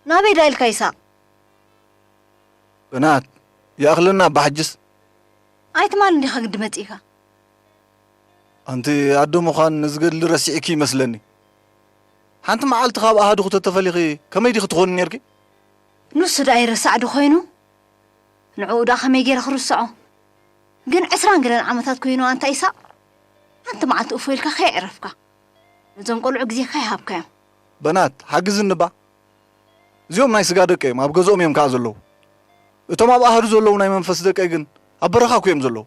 ናበይ ዳ ኢልካ ይሳቕ? በናት፣ ይኣኽለና ኣባ ሕጅስ። ኣይትማል እንዲኻ ግዲ መጺእካ። ኣንቲ ኣዶ ምዃን ንዝገድሊ ረሲዕኪ ይመስለኒ። ሓንቲ መዓልቲ ካብ ኣሃዱኺ ተተፈሊኺ ከመይ ዲኺ ትኾኒ ነርኪ? ንሱ ደኣ ይረሳዕ ዶ ኮይኑ? ንዕኡ ደኣ ከመይ ገይረ ክርስዖ? ግን ዕስራን ገለን ዓመታት ኮይኑ ኣንታ ኢሳቕ። ሓንቲ መዓልቲ እፎ ኢልካ ከየዕረፍካ። ነዞም ቆልዑ ግዜካ ይሃብካዮም። በናት፣ ሓግዝኒ እባ። እዚኦም ናይ ስጋ ደቀይ እዮም፣ ኣብ ገዝኦም እዮም ከኣ ዘለዉ። እቶም ኣብ ኣሃዱ ዘለዉ ናይ መንፈስ ደቀይ ግን ኣብ በረኻ እኮ እዮም ዘለዉ።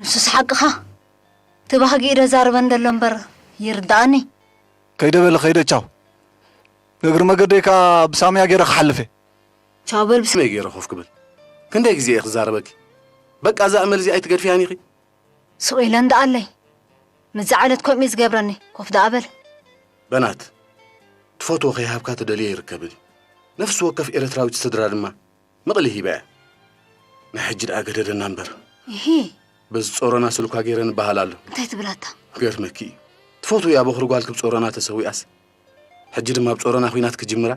ንሱስ ሓቅኻ። እቲ ባህጊ ኢደ ዛረበን ደሎ እምበር ይርድኣኒ። ከይደ በሊ፣ ከይደ፣ ቻው። ንእግሪ መገደይ ከኣ ብሳምያ ገይረ ክሓልፍ እየ። ቻው በል ብስ- ከመይ ገይረ ኮፍ ክብል? ክንደይ ግዜ እየ ክዛረበኪ? በቃ እዛ ኣመል እዚኣ ኣይትገድፍያን ኢኺ። ስቕ ኢለ እንድኣለይ። ምስ ዝዓለት ከምኡ እዩ ዝገብረኒ። ኮፍ ደኣ በል። በናት፣ ትፈትዎ ከይሃብካ ትደልዮ ይርከብን እዩ። ነፍሲ ወከፍ ኤርትራዊት ስድራ ድማ ምቕሊ ሂባ እያ። ናይ ሕጂ ደኣ ገደደና እምበር። ይሂ፣ በዚ ጾሮና ስልኳ ገይረ ንበሃል ኣሎ። እንታይ ትብላታ? ገርመኪ እዩ። ትፈትዎ እያ በኹሪ ጓል ክብ ጾሮና ተሰዊኣስ። ሕጂ ድማ ኣብ ጾሮና ኹናት ክጅምራ።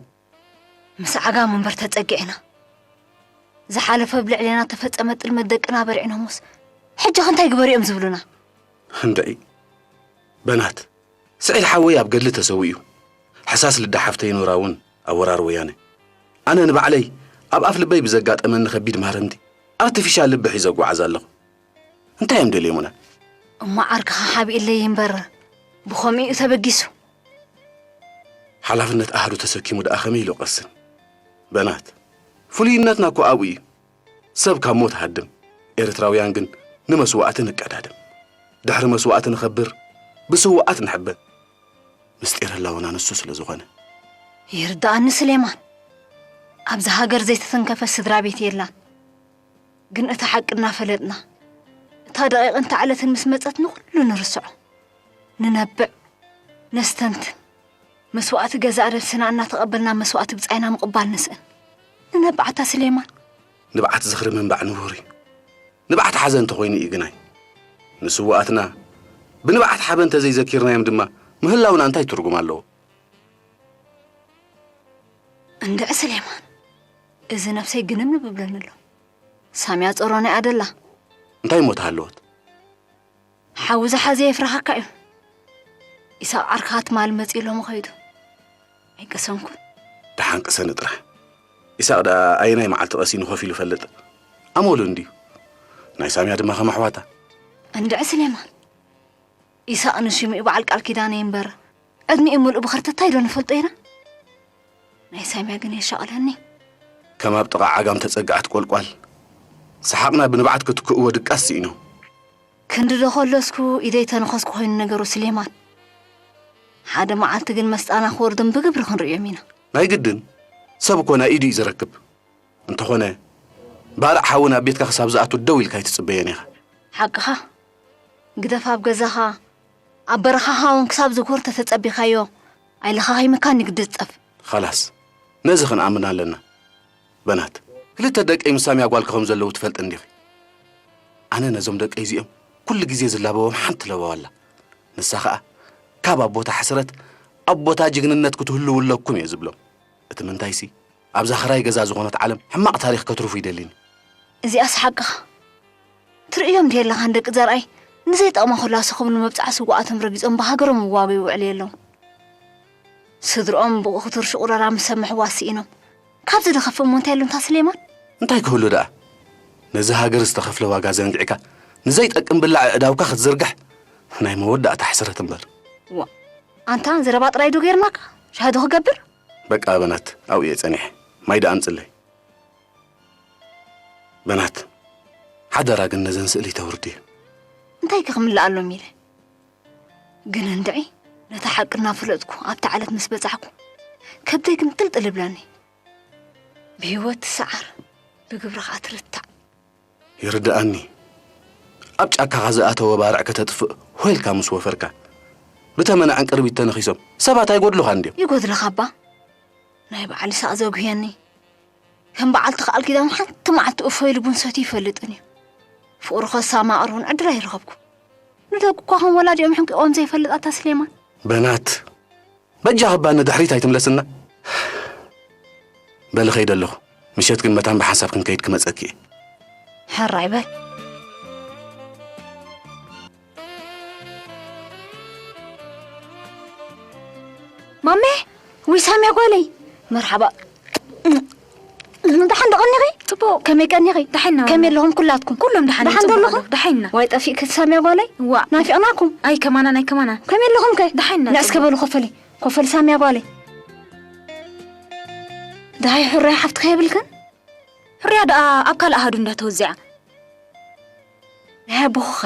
ምስ ዓጋም እምበር ተጸጊዕና። ዝሓለፈ ኣብ ልዕሌና ተፈጸመ ጥልመት ደቅና በሪዕኖምስ። ሕጂ ኸ እንታይ ግበሩ እዮም ዝብሉና? እንድዒ በናት፣ ስዒድ ሓወይ ኣብ ገድሊ ተሰዊኡ። ሕሳስ ልዳ ሓፍተይ ኖራ እውን ኣብ ወራር ወያነ። ኣነ ንባዕለይ ኣብ ኣፍ ልበይ ብዘጋጠመኒ ከቢድ ማረምቲ ኣርቲፊሻል ልቢ ሒዘ እጓዓዝ ኣለኹ። እንታይ እዮም ደልዮምና? እሞ ዓርክኻ ሓቢእለይ እምበር ብኸምኡ እዩ ተበጊሱ። ሓላፍነት ኣሃዱ ተሰኪሙ ደኣ ከመይ ኢሉ ቀስን? በናት፣ ፍሉይነትና እኮ ኣብኡ እዩ። ሰብ ካብ ሞት ሃድም፣ ኤርትራውያን ግን ንመስዋእቲ ንቀዳደም። ድሕሪ መስዋእቲ ንኸብር፣ ብስውኣት ንሕበን። ምስጢር ህላወና ንሱ ስለ ዝኾነ። ይርድኣኒ ስሌማን፣ ኣብዚ ሃገር ዘይተተንከፈ ስድራ ቤት የላን። ግን እታ ሓቂ እናፈለጥና፣ እታ ደቂቕን እታ ዕለትን ምስ መጸት ንኹሉ ንርስዖ። ንነብዕ፣ ነስተንትን። መስዋእቲ ገዛእ ርእስና እናተቐበልና መስዋእቲ ብጻይና ምቕባል ንስእን። ንነብዓታ ስሌማን። ንብዓት ዝኽሪ ምንባዕ ንቡር እዩ። ንብዓት ሓዘን እንተኾይኑ እዩ ግናይ። ንስውኣትና ብንብዓት ሓበን ተዘይዘኪርናዮም ድማ ምህላውና እንታይ ትርጉም ኣለዎ? እንድዒ ስሌማን፣ እዚ ነፍሰይ ግንም ንብብለኒ ኣሎ። ሳምያ ጾሮና እያ ደላ። እንታይ እሞ ተሃለወት? ሓዊ ዝሓዘ የፍርሃካ እዩ። ኢሳቕ ዓርክኻ ትማል መጺኡ ሎሚ ኸይዱ። ኣይቀሰንኩን። ደሓን ቅሰኒ ጥራሕ። ኢሳቕ ደኣ ኣየናይ መዓልቲ ቀሲኑ ኮፍ ኢሉ ፈልጥ? ኣመሉ እንድዩ። ናይ ሳምያ ድማ ከም ኣሕዋታ። እንድዒ ስሌማን፣ ኢሳቕ ንሽምኡ በዓል ቃል ኪዳነይ እምበር፣ ዕድሚኡ ምሉእ ብኸርተታይ ዶ ንፈልጦ ኢና? ናይ ሳምያ ግን የሻቕለኒ። ከም ኣብ ጥቓ ዓጋም ተጸግዐት ቆልቋል፣ ሰሓቕና ብንብዓት ክትክእዎ ድቃስ ስኢኖም። ክንዲ ዶ ከለስኩ ኢደይ ተነኸስኩ ኮይኑ ነገሩ ስሌማን። ሓደ መዓልቲ ግን መስጣና ክወርድን ብግብሪ ክንርእዮም ኢና። ናይ ግድን ሰብ እኮ ናይ ኢዱ እዩ ዝረክብ። እንተኾነ ባርዕ ሓዊ ናብ ቤትካ ክሳብ ዝኣቱ ደው ኢልካ ኣይትጽበዮን ኢኻ። ሓቅኻ። ግደፍ ኣብ ገዛኻ፣ ኣብ በረኻኻ እውን ክሳብ ዝጎር ተተጸቢኻዮ ኣይለኻኺምካን ንግዲ ዝጸፍ። ኸላስ ነዚ ክንኣምን ኣለና። በናት ክልተ ደቀይ ምስ ሳምያ ጓልኪ ከም ዘለዉ ትፈልጢ እንዲኺ። ኣነ ነዞም ደቀይ እዚኦም ኩሉ ግዜ ዝላበዎም ሓንቲ ለበዋ ኣላ። ንሳ ኸኣ ካብ ኣቦታ ሕስረት ኣቦታ ጅግንነት ክትህልዉ ኣለኩም እየ ዝብሎም። እቲ ምንታይሲ ኣብዛ ኽራይ ገዛ ዝኾነት ዓለም ሕማቕ ታሪኽ ከትርፉ ይደሊኒ። እዚኣስ ሓቅኻ። ትርእዮም ድየለኻን ደቂ ዘርኣይ ንዘይጠቕማ ኩላሱ ክብሉ መብጽዓ ስውኣቶም ረጊጾም ብሃገሮም ይዋገዩ ይውዕሉ የለዉ። ስድርኦም ብኡ ክትርሹ ቁረራ ምስ ሰምዕዋ ስኢኖም። ካብዚ ዝኸፍእ እሞ እንታይ ኣሎ እንታ ስሌማን? እንታይ ክህሉ ደኣ? ነዚ ሃገር ዝተኸፍለ ዋጋ ዘንጊዕካ ንዘይጠቅም ብላዕ ኣእዳውካ ክትዝርግሕ ናይ መወዳእታ ሕስረት እምበር። ዋ፣ ኣንታ ዘረባ ጥራይ ዶ ገይርናካ? ሻሂ ዶ ክገብር? በቃ በናት ኣብኡ እየ ጸኒሐ። ማይ ደኣ ኣምጽለይ። በናት ሓደራ ግን ነዘን ስእሊ ተውርድየን። እንታይ ከ ክምልኣሎም ኢለ ግን እንድዒ ነታ ሓቂ እናፈለጥኩ ኣብታ ዓለት ምስ በጻሕኩ ከብደይ ግምጥልጥል ይብለኒ። ብህይወት ትሰዓር ብግብሪ ኸኣ ትርታዕ። ይርድኣኒ። ኣብ ጫካኻ ዝኣተወ ባርዕ ከተጥፍእ ሆይልካ ምስ ወፈርካ ብተመን ዕንቅርቢት ተነኺሶም ሰባት ኣይጎድሉኻን ድዮም? ይጎድለኻ እባ። ናይ በዓል ይስሓቕ ዘጉህየኒ ከም በዓልቲ ቃል ኪዳን ሓንቲ መዓልቲ እፎ ኢሉ ቡን ሰትዩ ይፈልጥን እዩ። ፍቕሩ ከሳማቕር እውን ዕድል ኣይረኸብኩ። ንደቁ እኳ ከም ወላዲኦም ሕንቂቖም ዘይፈልጥ ኣታ ስሌማን። በናት በጃኺ እባ ንድሕሪት ኣይትምለስና። በሊ ኸይደ ኣለኹ። ምሸት ግን መታን ብሓንሳብ ክንከይድ ክመጸኪ እየ። ሕራይ በል። ማሜ! ውይ ሳምያ ጓለይ! መርሓባ። ደሓን ዶ ቀኒኺ? ጽቡቕ። ከመይ ቀኒኺ? ደሓን ኢና፣ ከመይ ማሜ። ኣለኹም ኩላትኩም? ኩሎም ደሓን ደሓን ዶ ጽቡቕ ኣለኹም? ኣለዉ። ደሓን ኢና። ዋይ ጠፊእኪ ሳምያ ጓለይ? ዋእ። ናፊቕናኩም። ኣይ ከማና፣ ናይ ከማና። ከመይ ኣለኹም ከ? ደሓን ኢና፣ ንዕስ ጽቡቕ። ከበሉ ኸፈለይ። ኮፈል ሳምያ ጓለይ። ደሃይ ሕሩያ ሓፍትኸ የብልክን? ሕሩያ ደኣ ኣብ ካልእ ኣሃዱ እንዳ ተወዚዓ። ናይ ኣቦኽኸ?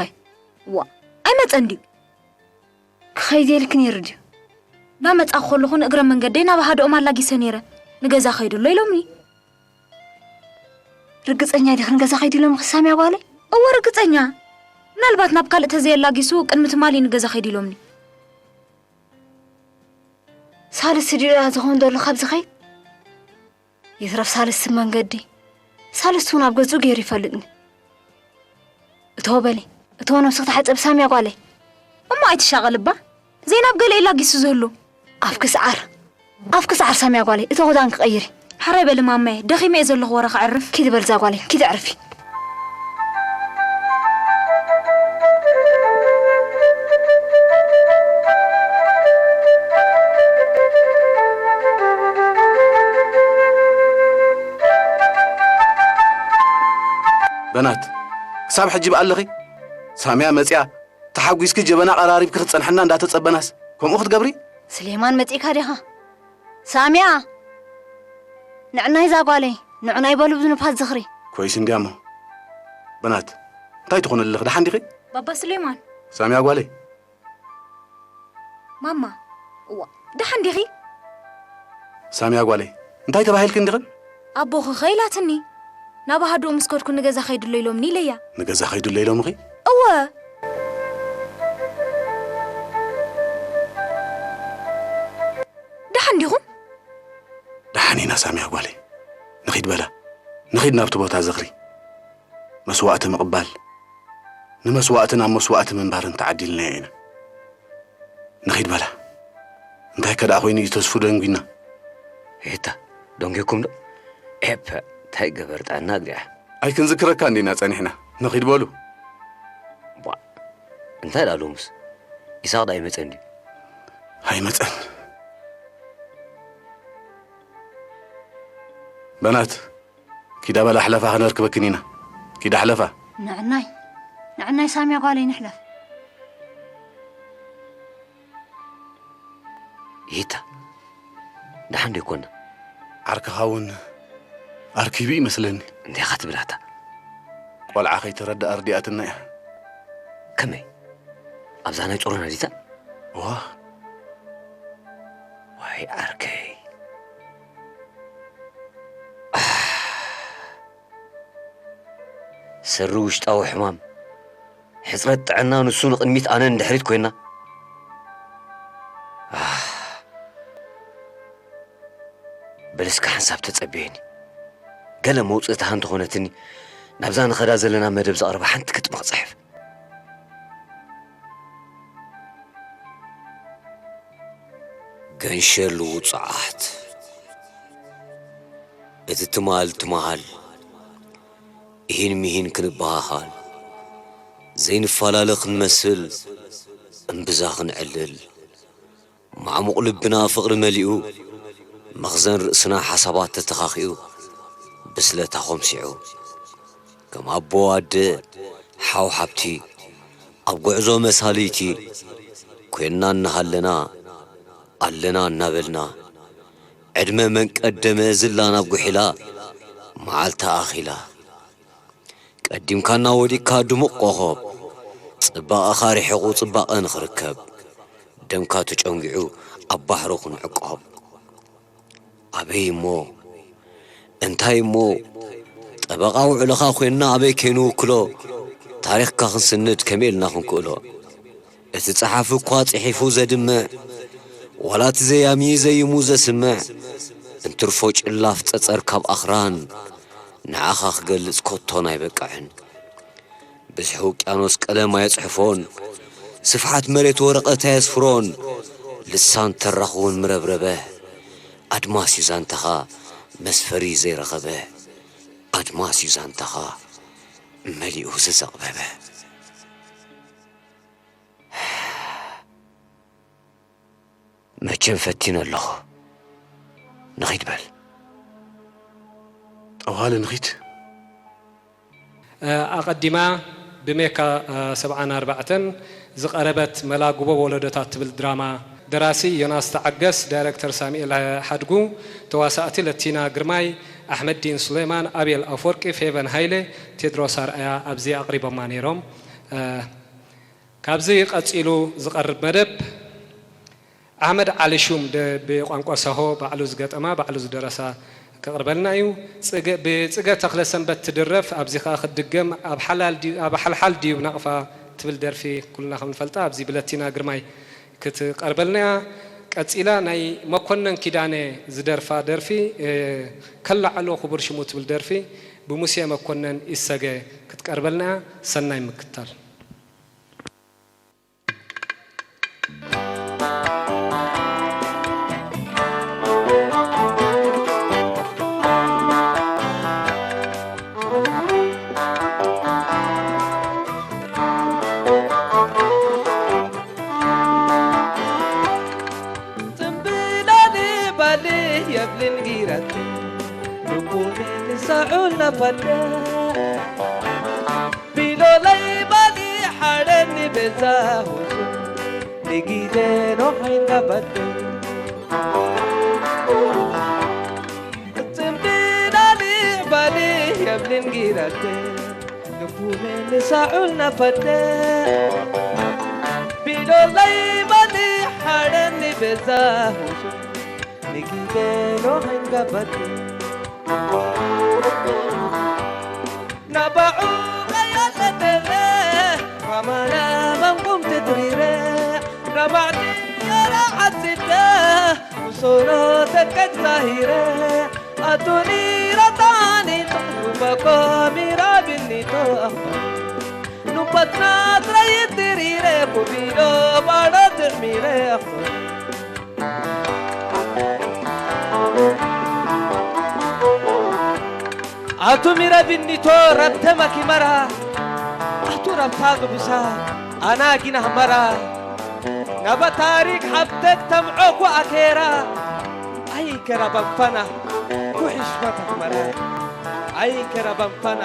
ዋ፣ ኣይመጸን ድዩ? ክኸይድ ኢልኪ ነይሩ ድዩ? እንዳመጻኹ ከለኹ ንእግረ መንገደይ ናብ ኣሃድኦም ኣላጊሰ ነይረ። ንገዛ ከይዱ ኣሎ ኢሎምኒ። ርግጸኛ ዲኺ ንገዛ ከይዱ ኢሎምኺ ሳምያ ጓለይ? እወ ርግጸኛ። ምናልባት ናብ ካልእ ተዘየላጊሱ ቅድሚ ትማሊ ንገዛ ከይዱ ኢሎምኒ። ሳልስቲ ድዩ ደኣ ዝኾን ዘሎ ካብዚ ኸይድ? ይትረፍ ሳልስቲ መንገዲ። ሳልስቲ እውን ኣብ ገዝኡ ገይሩ ይፈልጥኒ። እቶ በሊ፣ እቶ ነብስኺ ተሓጸቢ ሳምያ ጓለይ። እሞ ኣይትሻቐልባ። ዘይናብ ገለ ኢላ ጊሱ ዝህሉ። ኣፍኪ ሰዓር፣ ኣፍኪ ሰዓር ሳምያ ጓለይ፣ እቶ ክዳን ክቐይር። ሕራይ በሊ ማማየ፣ ደኺመ እየ ዘለኹ ወረ ከዕርፍ። ኪዲ በል እዛ ጓለይ፣ ኪዲ ዕርፊ። በናት፣ ክሳብ ሕጂ ብኣለኺ? ሳምያ መጽያ፣ ተሓጒስኪ ጀበና ቀራሪብኪ ክትጸንሕና እንዳተጸበናስ፣ ከምኡ ክትገብሪ? ስሌማን መጺእካ ዲኻ? ሳምያ! ንዕናይ እዛ ጓለይ፣ ንዑናይ በሉ ብንፋስ ዝኽሪ። ኮይስ እንድያ እሞ። በናት፣ እንታይ ትኾኒ ኣለኺ? ደሓን ዲኺ? ባባ ስሌማን። ሳምያ ጓለይ። ማማ። እዋ፣ ደሓን ዲኺ? ሳምያ ጓለይ፣ እንታይ ተባሂልኪ እንዲኽን? ኣቦኺ ኸ ኢላትኒ። ናብ ኣሃዱኡ ምስ ከድኩ ንገዛ ከይዱ ኣሎ ኢሎምኒ ኢለያ። ንገዛ ከይዱ ኣሎ ኢሎምኺ? እወ። ደሓን ዲኹም? ደሓን ኢና ሳምያ ጓለይ። ንኺድ በላ። ንኺድ ናብቲ ቦታ ዝኽሪ። መስዋእቲ ምቕባል፣ ንመስዋእቲ ናብ መስዋእቲ ምንባርን ተዓዲልናዮ ኢና። ንኺድ በላ። እንታይ ከ ደኣ ኮይኑ እዩ ተስፉ ደንጒና? ሄታ፣ ደንጒኩም ዶ? ኤፐ፣ እንታይ ገበር ጥዕና እግዚኣብሔር። ኣይክንዝክረካ እንዲና ጸኒሕና። ንኺድ በሉ። ቧ፣ እንታይ ደኣ ሎምስ? ኢሳቕ ደኣ ኣይመጸን ድዩ? ኣይመጸን። በናት፣ ኪዳ በላ ኣሕለፋ፣ ከነርክበክን ኢና። ኪዳ ኣሕለፋ። ንዕናይ፣ ንዕናይ ሳምያ ጓለይ ንሕለፍ። ይታ፣ ደሓን ዶ ይኮና? ዓርክኻ እውን ኣርኪቡ ይመስለኒ። እንታይ ኢኻ ትብል ኣታ? ቆልዓ ከይተረድኣ ኣርዲኣትና እያ። ከመይ? ኣብዛ ናይ ጾሮና ዲታ? እዋ። ዋይ ዓርከይ። ኣህ። ሰሪ ውሽጣዊ ሕማም፣ ሕጽረት ጥዕና፣ ንሱ ንቕድሚት ኣነ ንድሕሪት ኮይና። ኣህ። በል እስከ ሓንሳብ ተጸብየኒ። ገለ መውጽእታ እንተኾነትኒ፣ ናብዛ ንኸዳ ዘለና መደብ ዘቕርባ ሓንቲ ግጥሚ ክጽሕፍ። ገንሸል ውጹዓት። እቲ ትማል ትማል፣ ኢሂን ሚሂን ክንበሃሃል፣ ዘይንፈላለ ክንመስል፣ እምብዛ ክንዕልል፣ ማዕሙቕ ልብና ፍቕሪ መሊኡ፣ መኽዘን ርእስና ሓሳባት ተተኻኺኡ፣ ብስለታ ኾምሲዑ። ከም ኣቦ ኣደ፣ ሓው ሓብቲ፣ ኣብ ጉዕዞ መሳልይቲ፣ ኮይንና እናሃለና፣ ኣለና እናበልና፣ ዕድመ መን ቀደመ ዝላ ናብ ጉሒላ፣ መዓልታ ኣኺላ። ቀዲምካና ወዲቅካ ድሙቕ ኮኾብ፣ ጽባቐኻ ርሒቑ ጽባቐ ንኽርከብ፣ ደምካ ተጨንጊዑ ኣብ ባሕሩ ክንዕቆብ። ኣበይ እሞ? እንታይ እሞ? ጠበቓ ውዕልኻ ኮይንና ኣበይ ከይንውክሎ? ታሪኽካ ክንስንድ ከመይ ኢልና ክንክእሎ? እቲ ጸሓፊ እኳ ጽሒፉ ዘድምዕ፣ ዋላ እቲ ዘያሚ ዘይሙ ዘስምዕ፣ እንትርፎ ጭላፍ ጸጸር ካብ ኣኽራን፣ ንዓኻ ክገልጽ ኮቶን ኣይበቅዕን። ብዝሒ ውቅያኖስ ቀለም ኣየጽሕፎን፣ ስፍሓት መሬት ወረቐት ኣየስፍሮን፣ ልሳን ተራኽ እውን ምረብረበ፣ ኣድማስ እዩ ዛንታኻ፣ መስፈሪ ዘይረኸበ ኣድማስ እዩ ዛንታኻ መሊኡ ዝዘቕበበ። መቸም ፈቲነ ኣለኹ። ንኺድ በል። ጠዋሊ ንኺድ። ኣቐዲማ ብሜካ ሰብዓን ኣርባዕተን ዝቐረበት መላግቦ ወለዶታት ትብል ድራማ፣ ደራሲ ዮናስ ተዓገስ፣ ዳይረክተር ሳሙኤል ሓድጉ፣ ተዋሳእቲ ለቲና ግርማይ፣ ኣሕመዲን ሱሌማን፣ ኣቤል ኣፍወርቂ፣ ፌቨን ሃይለ፣ ቴድሮስ ኣርኣያ ኣብዚ ኣቕሪቦማ ነይሮም። ካብዚ ቀጺሉ ዝቐርብ መደብ ኣሕመድ ዓሊ ሹም ደ-፣ ብቋንቋ ሳሆ ባዕሉ ዝገጠማ ባዕሉ ዝደረሳ ከቕርበልና እዩ። ጽገ-፣ ብጽገ ተኽለ ሰንበት ትድረፍ፣ ኣብዚ ኸኣ ክትድገም ኣብ ሓላል ድዩ፣ ኣብ ሓልሓል ድዩ ናቕፋ ትብል ደርፊ ኩልና ከም ንፈልጣ ኣብዚ ብለቲና ግርማይ ክትቐርበልና እያ። ቀጺላ ናይ መኮነን ኪዳነ ዝደርፋ ደርፊ፣ እ፣ ከለዓሎ ክቡር ሽሙ ትብል ደርፊ ብሙሴ መኮነን ኢሰገ ክትቀርበልና እያ። ሰናይ ምክታል። ጽምብላሊ ባሊ የብልን ጊራት፣ ልቡ ንሳዑል ናፋለ። ቢሎለይ ባሊ ሓረኒ በዛ ሁሱ፣ ንጊዜ ኖሓይን ጋባተ። ጽምብላሊ ባሊ የብልን ጊራት፣ ልቡ ንሳዑል ናፋለ። ቢሎለይ ባሊ ሓረኒ በዛ ሁሱ፣ ንጊዜ ኖሓይን ጋባተ። ናባዑ ቀያለተለ፣ ራማና መንቁም ትትሪረ፣ ራባዕቲ የራ ዓጽደ፣ ምሶኖ ተቀጻሂረ፣ ኣቱኒ ራጣኒ፣ ሩባኮ ሚራ ቢኒቶ፣ ኑባትና ትረይት ትሪረ፣ ኩቢዶ ባዶ ትዕሚረ፣ ኣቱ ሚረ ቢኒቶ ረብተ መኪመራ፣ ኣቱ ረብታ ግቡሳ ኣና ጊና ህመራ፣ ናባ ታሪክ ሓብተክ ተምዖ ኩ ኣኬራ፣ ኣይከራ ባንፋና ኩ ሕሽመታ ክመራ፣ ኣይከራ ባንፋና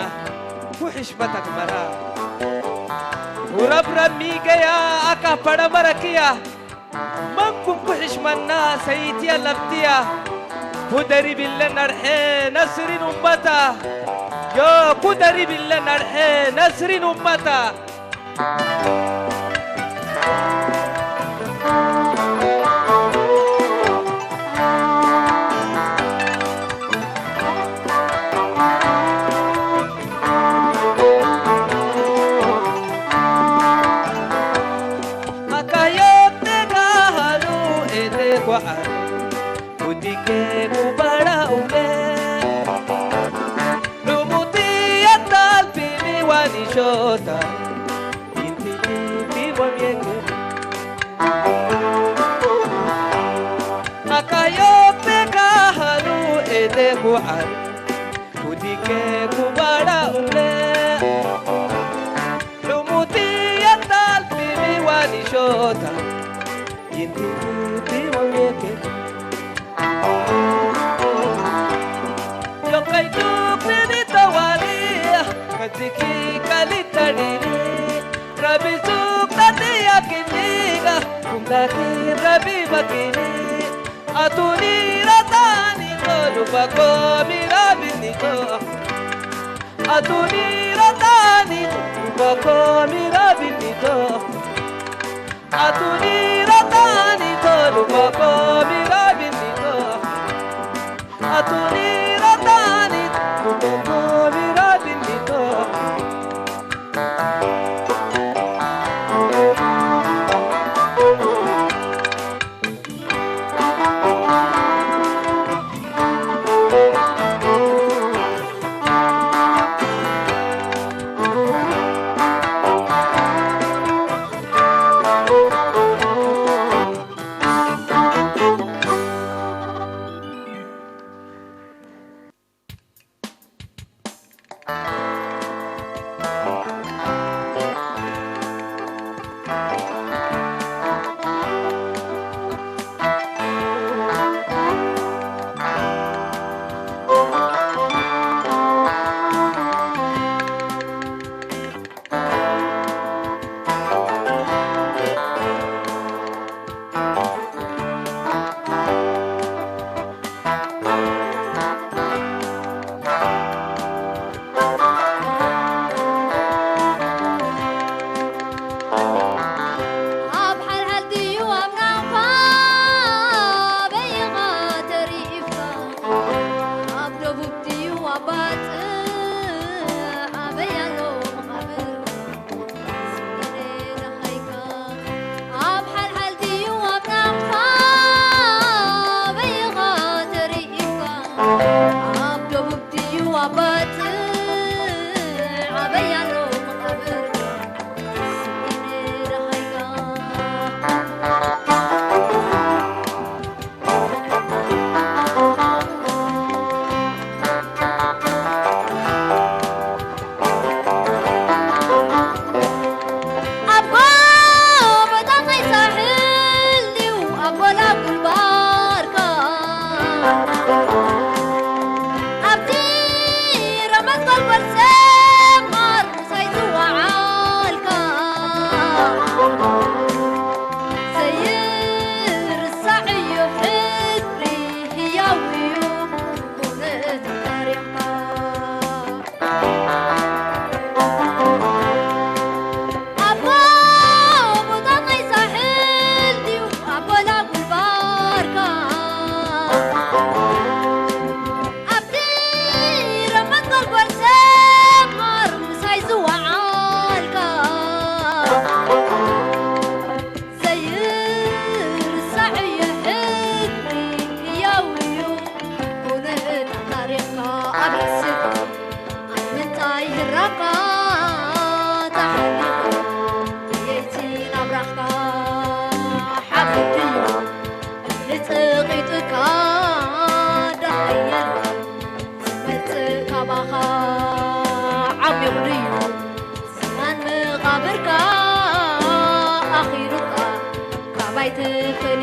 ኩ ሕሽመታ ክመራ፣ ውረብረብ ሚገያ ኣካ ፈረመረክያ፣ መንኩም ኩሕሽ መና ሰይትያ ለብትያ፣ ኩደሪ ቢለ ነርሐ ነስሪን ኡመታ፣ ዮ ኩደሪ ቢለ ነርሐ ነስሪን ኡመታ። Akayote kahanu ete kwa anu, kutike kubara ule. Lumuti atal pimi wani shota, inti inti wanyeke. Akayote kahanu ete kwa anu, kutike kubara ule. Lumuti atal pimi wani shota, inti inti wanyeke. Yokai tuk pimi tawali, katiki kali tadini. Rabi suk tati yakiniga, kumdaki Rabi bakini. Atuni ratani to, lupa komi Rabi nito. Atuni ratani to, lupa komi Rabi nito. Atuni ratani to, lupa komi Rabi nito. Atuni ratani to, lupa komi Rabi nito.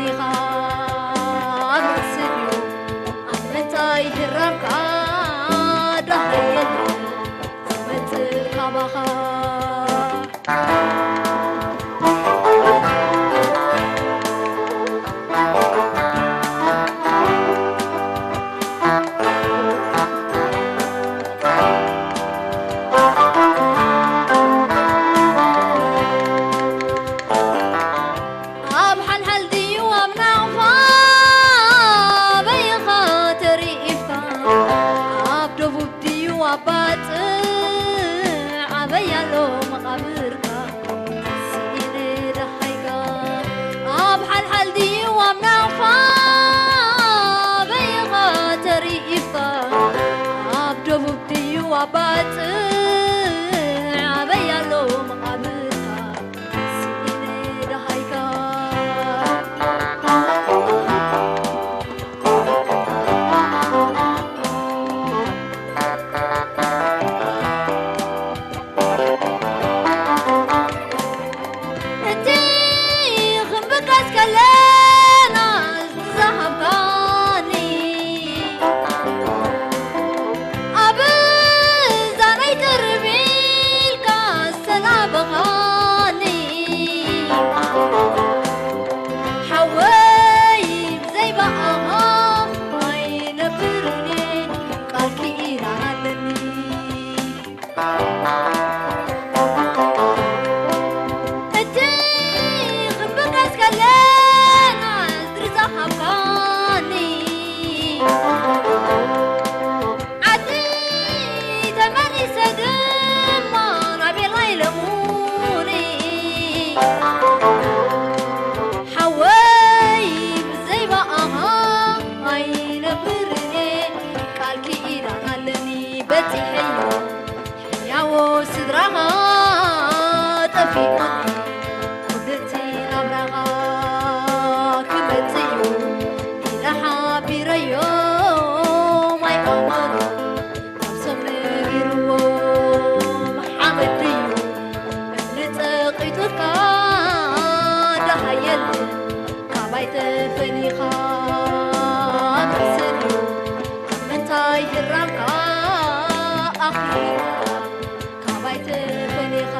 ኢኻ ኣብ ርእሲ ድዩ ኣብ ምንታይ ህራምካ ደሃየኒ ዝመጽእ ካባኻ። ኣብ ሓልሓል ድዩ ኣብ ናቕፋ ኣበይኻ ተሪኢፍካ? ኣብ ደቡብ ድዩ ኣብ ባጽዕ ኣበይ ኣሎ መቓብርካ? ስኢነ ደሃይካ ኣብ ሓልሓል ድዩ ኣብ ናቕፋ ኣበይኻ ተሪኢፍካ? ኣብ ደቡብ ድዩ ኣብ ባጽዕ ኣበይ ኣሎ መቓብርካ? ስኢነ ደሃይካ። እቲ ክንብገስ ከለና ዝሃብካኒ ኣብ እዛነይ ቅርብ ኢልካ ዝተላበኻኒ ሓወይ ብዘይ ብኣኻ ኣይነብርን እየ ቃል ኪዳን ኣለኒ። እቲ ክንብገስ ከለና ዝሃብካኒ ዓዲ ተመሊሰ ድማ ናቤላ ኢለሙኒ ሓወይ ብዘይ ብኣኻ ኣይነብርን እየ ቃል ኪዳን ኣለኒ በጺሐዮ ሕያዎ ስድራኻ ጠፊኡኒ ኩልቲ ናብራኻ ክመጽእ እዩ ኢለ ሓቢረዮም ኣይኣመኑ ነብሶም ነጊርዎም ሓመድ ድዩ እምኒ ጸቒጡካ ደሃየሉ ካባይ ተፈሊኻ ኣብ ርእሰኒ ኣብ ምንታይ ህራምካ ኣኽሊልካ ካባይ ተፈሊኻ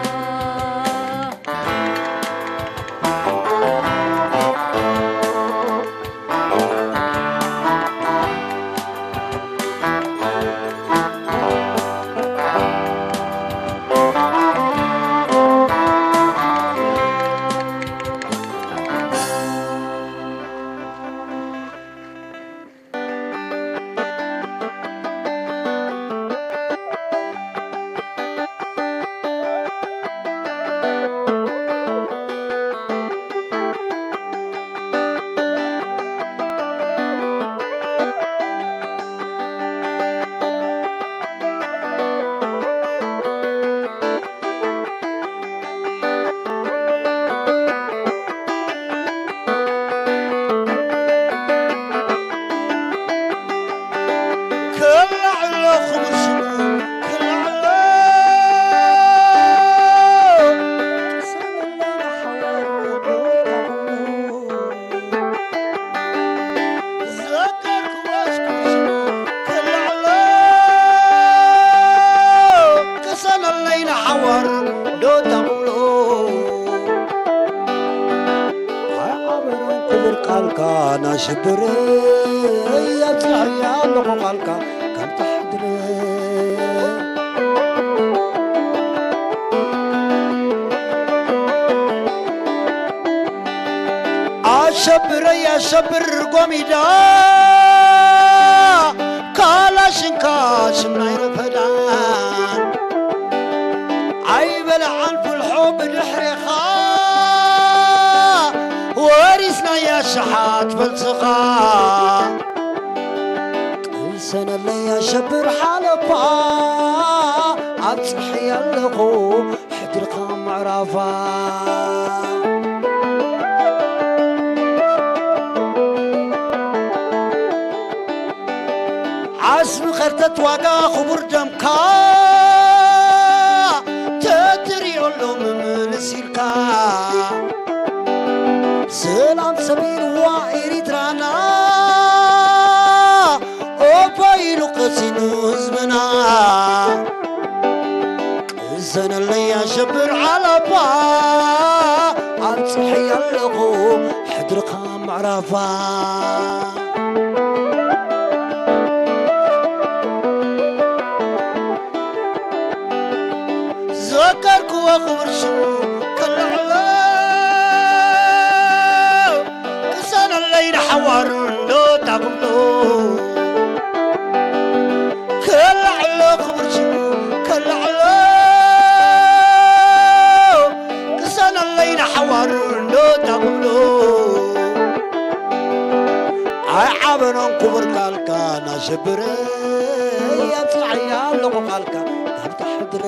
ክላዕሎ ክቡር ሽሙ ክላዕሎ ቅሰነልና ሓዋሩ ዶ ታኹሙ ዘከርክዎስ ክቡር ሽሙ ክላዕሎ ቅሰነለይና ሓዋሩ ዶ ታኹሙ ኣይዓበሮም ክቡር ቃልካ ናሽብር የብፅሐያ ኣለኹ ቃልካ ከም ተሓድር ኣሸብረይ ኣሸብር ጎሚዳ ካላሽንካ ሽምናይ ረፈዳን ኣይበልዓን ፍልሖ ብድሕሬኻ ወሪስናያ ሸሓት ፈልስኻ ቅሰነለይ ኣሸብር ሓለፋ ኣብፅሐ ኣለኹ ሕድርኻ ምዕራፋ ዓስቢ ከርተት ዋጋ ክቡር ደምካ ተትሪኦ ኣሎ ምምልስ ኢልካ ሰላም ሰቢልዋ ሲኑ ህዝብና ቅሰነለይ ኣሸብር ዓለባ ኣብፅሐያ ኣለኹ ሕድርኻ ምዕራፋ። ዝወቀርክዎ ክብር ሽሙ ከለዕሎ ቅሰነለይ ንሓዋሩ እንዶ ታጉብሎ ከለዕሎ ክብር ሽሙ ከለዕሎ ቅሰነለይ ንሓዋሩ እንዶ ታጉብሎ ኣይዓበኖን ክቡር ቃልካ ናሸብረ ኣብፅዓያ ኣለኹ ቃልካ ካብ ተሕድረ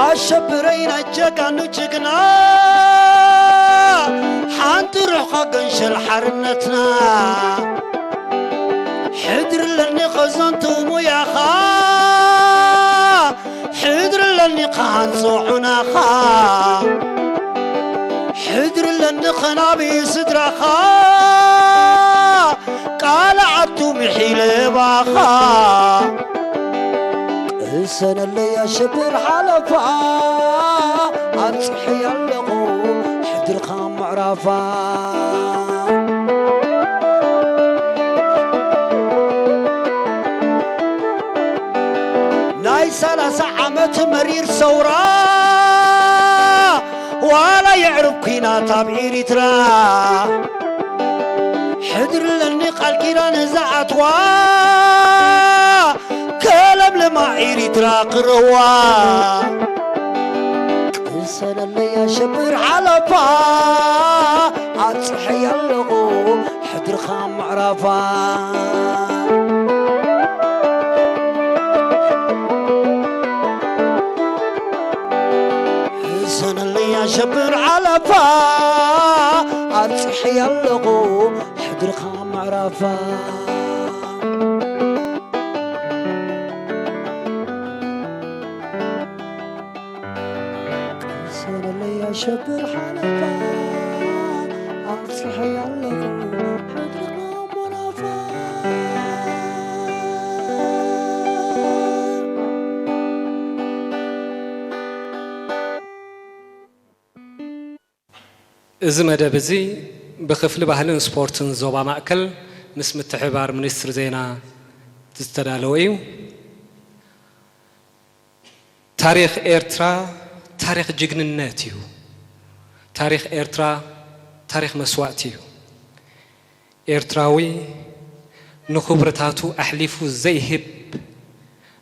ኣሸብረይ ናይ ጀጋኑ ጅግና ሓንቲ ሩሕኻ ገንሸል ሓርነትና ሕድርለኒ ኸዘንቱ ሙያኻ ሕድርለኒ ኸሃንጾ ዑናኻ ሕድርለኒ ኸናቢ ስድራኻ ቃል ዓቱ ምሒለ ባኻ ቅሰነለይ ኣሸብር ሓለፋ ኣብፅሐያ ኣለኹ ሕድርኻ ምዕራፋ ናይ ሰላሳ ዓመት መሪር ሰውራ ዋላ የዕርብ ኲናት ኣብ ኤሪትራ ሕድርለኒ ቃል ኪዳን ዝኣትዋ ከለምልማ ኤሪትራ ክረዋ ቅሰነለይ ኣሸብር ሓለፋ ኣብፅሐያ ኣለኹ ሕድርኻ ምዕራፋ ሰነለይ ኣሸብር ዓለፋ ኣብፅሐያ ኣለኹ ሕድርኻ ምዕራፋ ሰነለይ ኣሸብር ሓለፋ ኣብፅሐያ ኣለኹ ሕድርኻ ምዕራፋ እዚ መደብ እዚ ብክፍሊ ባህልን ስፖርትን ዞባ ማእከል ምስ ምትሕብባር ሚኒስትሪ ዜና ዝተዳለወ እዩ። ታሪኽ ኤርትራ ታሪኽ ጅግንነት እዩ። ታሪኽ ኤርትራ ታሪኽ መስዋእቲ እዩ። ኤርትራዊ ንኽብርታቱ ኣሕሊፉ ዘይህብ፣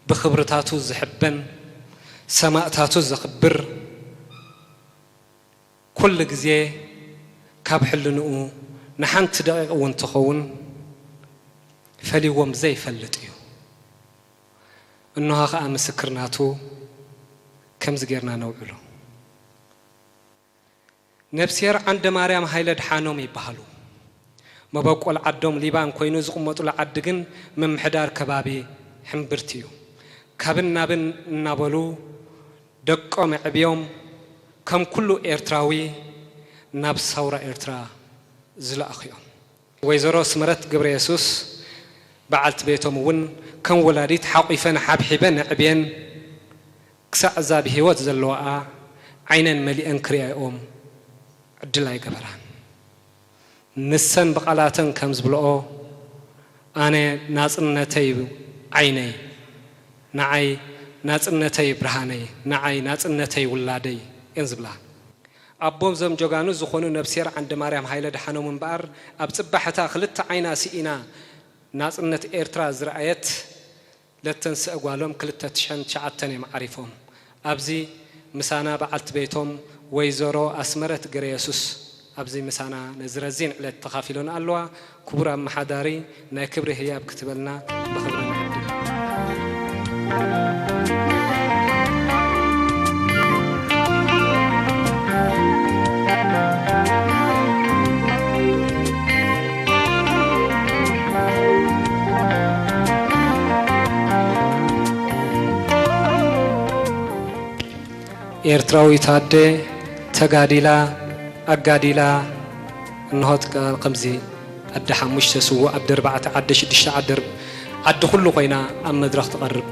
ብኽብርታቱ ዝሕበን፣ ሰማእታቱ ዘኽብር፣ ኩሉ ግዜ ካብ ሕልንኡ ንሓንቲ ደቂቕ እውን ትኸውን ፈልይዎም ዘይፈልጥ እዩ። እንሆ ኸኣ ምስክር ናቱ ከምዚ ጌርና ነውዕሎ። ነብስሄር ዓንደማርያም ሃይለ ደሓኖም ይበሃሉ። መበቆል ዓዶም ሊባን ኮይኑ ዝቕመጡሉ ዓዲ ግን ምምሕዳር ከባቢ ሕምብርቲ እዩ። ካብን ናብን እናበሉ ደቆም ኣዕብዮም ከም ኩሉ ኤርትራዊ ናብ ሳውራ ኤርትራ ዝለኣኹ እዮም። ወይዘሮ ስመረት ገብረየሱስ በዓልቲ ቤቶም እውን ከም ወላዲት ሓቑፈን ሓብሒበን ኣዕብየን ክሳዕ እዛ ብህይወት ዘለዋኣ ዓይነን መሊአን ክርእያኦም ዕድል ኣይገበራን። ንሰን ብቓላተን ከም ዝብልኦ ኣነ ናጽነተይ ዓይነይ፣ ንዓይ ናጽነተይ ብርሃነይ፣ ንዓይ ናጽነተይ ውላደይ እየን ዝብላ። ኣቦም ዘም ጀጋኑ ዝኾኑ ነብስሄር ዓንደማርያም ሃይለ ደሓኖም እምበኣር ኣብ ጽባሕታ ክልተ ዓይና ስኢና ናጽነት ኤርትራ ዝረኣየት ለተንስእ ጓሎም ክልተ ትሽዐን ትሽዓተን እዮም ዓሪፎም። ኣብዚ ምሳና በዓልቲ ቤቶም ወይዘሮ ኣስመረት ገረየሱስ ኣብዚ ምሳና ነዚ ረዚን ዕለት ተኻፊሎን ኣለዋ። ክቡር ኣመሓዳሪ ናይ ክብሪ ህያብ ክትበልና ብኽብሪ ንዕድም። ኤርትራዊት ኣደ ተጋዲላ ኣጋዲላ። እንሆ ትካ-፣ ከምዚ ኣደ ሓሙሽተ ስዉእ፣ ኣደ ኣርባዕተ፣ ኣደ ሽዱሽተ፣ ኣደ ኣር-፣ ዓዲ ኩሉ ኮይና ኣብ መድረኽ ትቐርብ።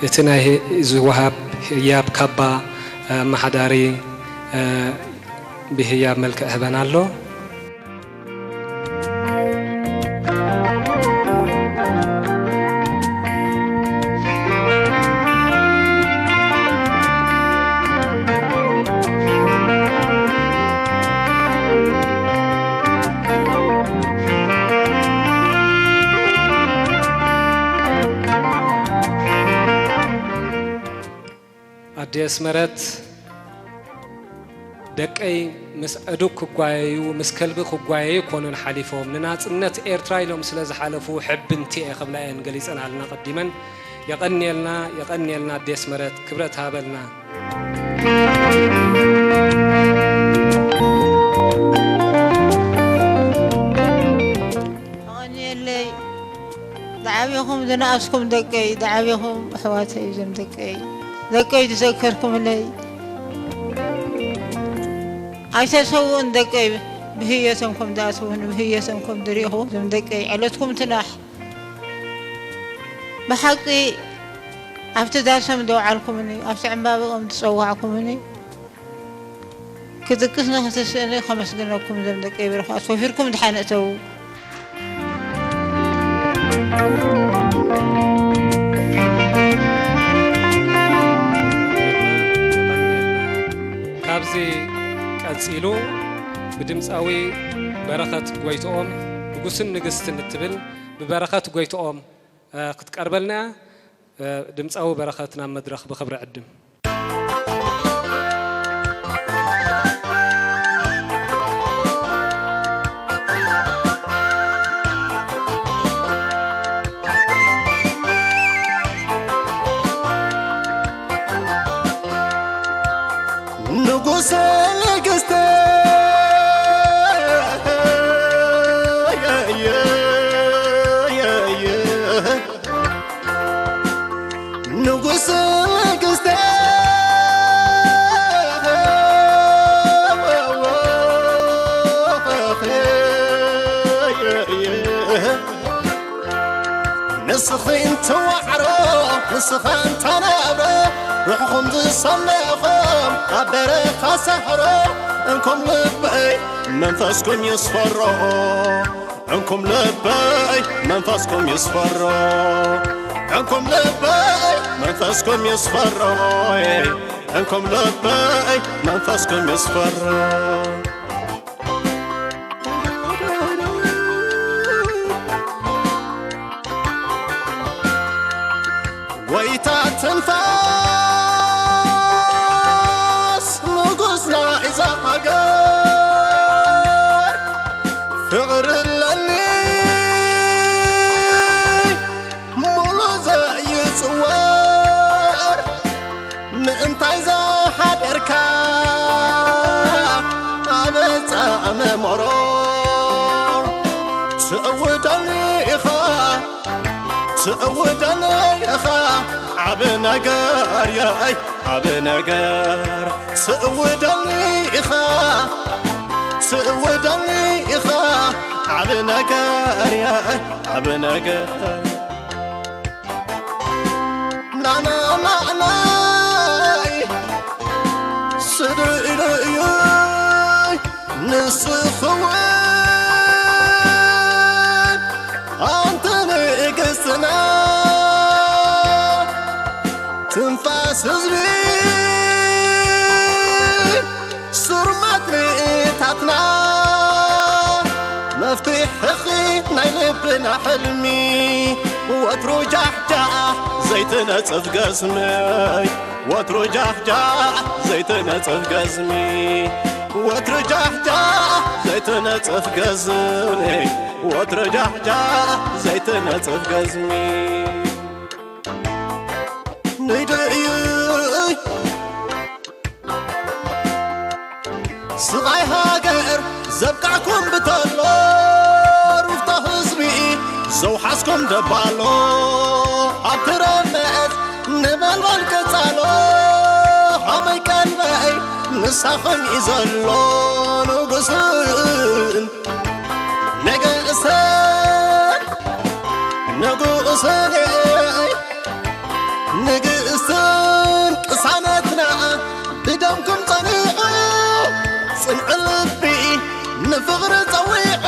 እቲ ናይ ህ-፣ ዝወሃብ ህያብ ካባ ኣመሓዳሪ፣ እ፣ ብህያብ መልክዕ ህበን ኣሎ። ኣደ ኣስመረት፣ ደቀይ ምስ ኣእዱግ ክጓየዩ፣ ምስ ከልቢ ክጓየዩ ኣይኮኑን ሓሊፎም። ንናጽነት ኤርትራ ኢሎም ስለ ዝሓለፉ ሕብንቲ እየ ክብላ እየን ገሊጸናልና ቀዲመን። የቐንየልና፣ የቐንየልና ኣደ ኣስመረት፣ ክብረት ሃበልና። የቐንየለይ። ዝዓበኹም ዝነኣስኩም ደቀይ፣ ዝዓበኹም ኣሕዋተይ፣ እዞም ደቀይ፣ ደቀይ ዝዘከርኩምለይ ኣይተሰውኡን ደቀይ፣ ብህየቶም ከም ዝኣትዉን ብህየቶም ከም ዝሪእኹ፣ እዞም ደቀይ፣ ዕለትኩም ትናሕ። ብሓቂ ኣብቲ ዳሶም ዘውዓልኩምኒ፣ ኣብቲ ዕምባብኦም ዝጸዋዕኩምኒ፣ ክድቅስ ንኽትስእኒ ከመስግነኩም፣ እዞም ደቀይ ብሩኻት፣ ወፊርኩም ድሓን እተዉ። ካብዚ ቀጺሉ ብድምጻዊ በረኸት ጎይትኦም፣ ንጉስን ንግስትን እትብል ብበረኸት ጎይትኦም፣ እ፣ ክትቀርበልና እያ። እ፣ ድምጻዊ በረኸት ናብ መድረኽ ብኽብሪ ዕድም። ንጉሰ ነገስተ ንጉስ መንግስተ ንስኺ እንተዋዕሮ ንስኻ እንተናብሮ ርሕኹም ዝሰመኹም ኣብ በረኻ ሳሕሮ እንኩም ልበይ መንፈስኩም ይስፈሮ። እንኩም ልበይ መንፈስኩም ይስፈሮ። እንኩም ልበይ መንፈስኩም ይስፈሮ። እንኩም ልበይ መንፈስኩም ይስፈሮ። ጎይታ ትንፋስ ንጉስ ናይዛ ሃገር ፍቕሪ ኣለኒ ሙሉ ዘይጽወር ምእንታይ ዝሓደርካ ኣብ ጻዕመ ሞሮ ትእውደኒ ኢኻ ትእውደኒ ኢኻ ዓቢ ነገር የይ ዓቢ ነገር ትእውደኒ ኢኻ ትእውደኒ ኢኻ ዓቢ ነገር የይ ዓቢ ነገር ናናናናይ ስድሪ ኢሉ እዩ ንስኽውን ኣንቲ ንግስትና ትንፋስ ህዝቢ ሱር ማትሪታትና መፍትሕኺ ናይ ልብና ሕልሚ ወትሩ ጃሕጃሕ ዘይትነጽፍ ገስመይ ወትሩ ጃሕጃሕ ዘይትነጽፍ ገዝሚ ወትሩ ጃሕጃሕ ዘይትነጽፍ ገዝሚ ወትሩ ጃሕጃሕ ዘይትነጽፍ ገዝሚ ንደይ ስቓይ ሃገር ዘብቃዕኩም ብተሎ ሩፍታ ዘውሓዝኩም ደባሎ ኣብ ትረመጽ ነበልባል ቀጻሎ ሃመይ ቀልበይ ንሳኽን እዩ ዘሎ ንጉስን ንግእሰን ንጉስን ንግእስትን ቅሳነትና ብደምኩም ጸኒዑ ጽንዕ ልቢ ንፍቕሪ ጸዊዑ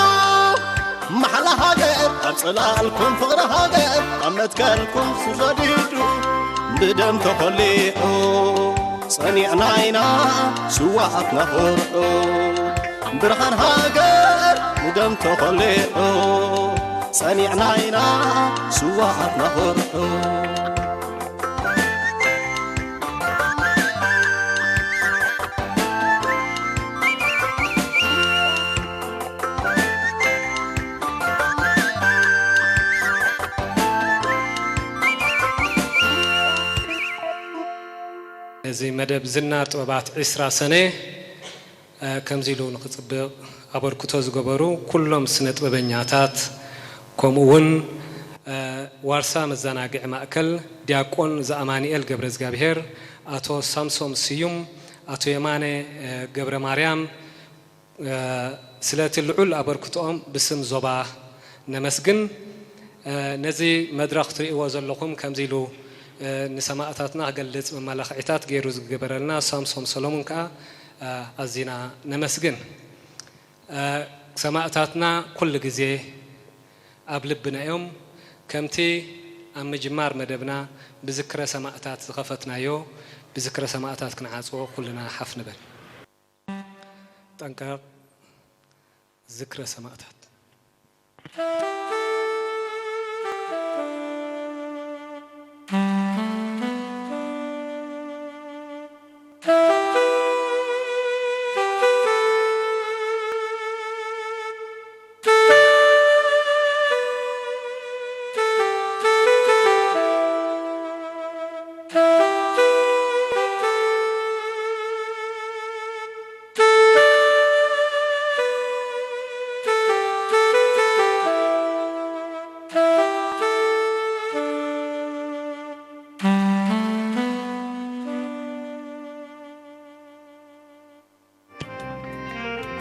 ማሕላ ሃገር ኣብ ጽላልኩም ፍቕሪ ሃገር ኣብ መትከልኩም ሱር ሰዲዱ ብደም ተኾሊዑ ጸኒዕና ኢና ስዋኣትና ኮርዑ ብርሃን ሃገር ብደም ተኾሊዑ ጸኒዕና ኢና ስዋኣትና ኮርዑ እዚ መደብ ዝና ጥበባት ዕስራ ሰነ ከምዚ ኢሉ ንክፅብቕ ኣበርክቶ ዝገበሩ ኩሎም ስነ ጥበበኛታት ከምኡ እውን ዋርሳ መዘናግዒ ማእከል ዲያቆን ዘኣማንኤል ገብረዝጋብሄር፣ ኣቶ ሳምሶም ስዩም፣ ኣቶ የማነ ገብረ ማርያም፣ ስለቲ ልዑል ኣበርክቶኦም ብስም ዞባ ነመስግን። ነዚ መድረኽ ትርእይዎ ዘለኹም ከምዚ ኢሉ ንሰማእታትና ክገልጽ መመላኽዒታት ገይሩ ዝገበረልና ሳምሶም ሰሎሙን ከኣ ኣዚና ነመስግን። ሰማእታትና ኩሉ ግዜ ኣብ ልብና እዮም። ከምቲ ኣብ ምጅማር መደብና ብዝክረ ሰማእታት ዝኸፈትናዮ ብዝክረ ሰማእታት ክንዓጽዎ ኩልና ሓፍ ንበል። ጠንቀቕ ዝክረ ሰማእታት።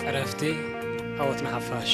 ዕረፍቲ ዓወት ንሓፋሽ።